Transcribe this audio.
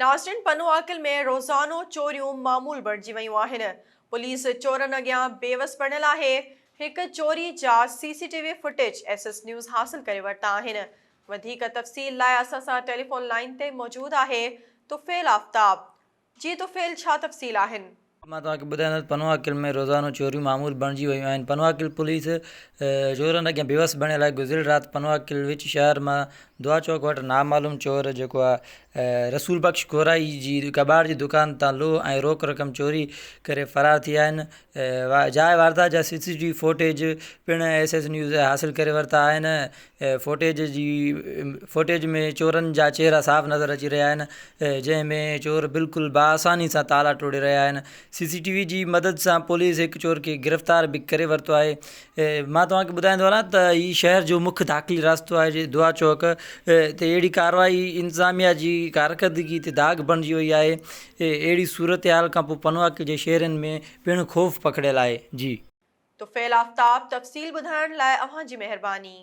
ناظرين پنوعاقل ۾ روزانو چوريون معمول بڻجي ويون آهن، پوليس چورن اڳيان بيوس بڻيل آهي، هڪ چوري جا C C T V footage S S news حاصل ڪري ورتا آهن، وڌيڪ تفصيل لاء اسان سان ٽيليفون لائين تي موجود آهي طفيل آفتاب، جي طفيل ڇا تفصيل آهن؟ مان توهان کي ٻڌايان ته پنوعاقل ۾ روزانو چوريون معمول بڻجي ويون آهن، پنوعاقل پوليس چورن اڳيان بيوس بڻيل آهي، گذريل رات پنوعاقل وچ شهر مان دعا چوڪ وٽ نامعلوم چور جيڪو آهي رسول بخش ڪورائي جي ڪٻاڙ جي دڪان تان لوهه ۽ روڪ رقم چوري ڪري فرار ٿي ويا آهن، جاء واردات جا سي سي ٽي وي فوٽيج پڻ ايس ايس نيوز حاصل ڪري ورتا آهن، فوٽيج جي فوٽيج ۾ چورن جا چهرا صاف نظر اچي رهيا آهن جنهن ۾ چور بلڪل باآساني سان تالا ٽوڙي رهيا آهن سي سي ٽي وي جي مدد سان پوليس هڪ چور کي گرفتار به ڪري ورتو آهي مان توهان کي ٻڌائيندو هلان ته هي شهر جو مک داخلي راستو آهي دعا چوڪ تي اهڙي ڪارروائي انتظاميا جي ڪارڪردگي تي داغ بڻجي وئي آهي اهڙي صورتحال کانپوء پنوعاقل جي شهرين ۾ پڻ خوف پکڙيل آهي جي. طفيل آفتاب تفصيل ٻڌائڻ لاء اوهان جي مهرباني.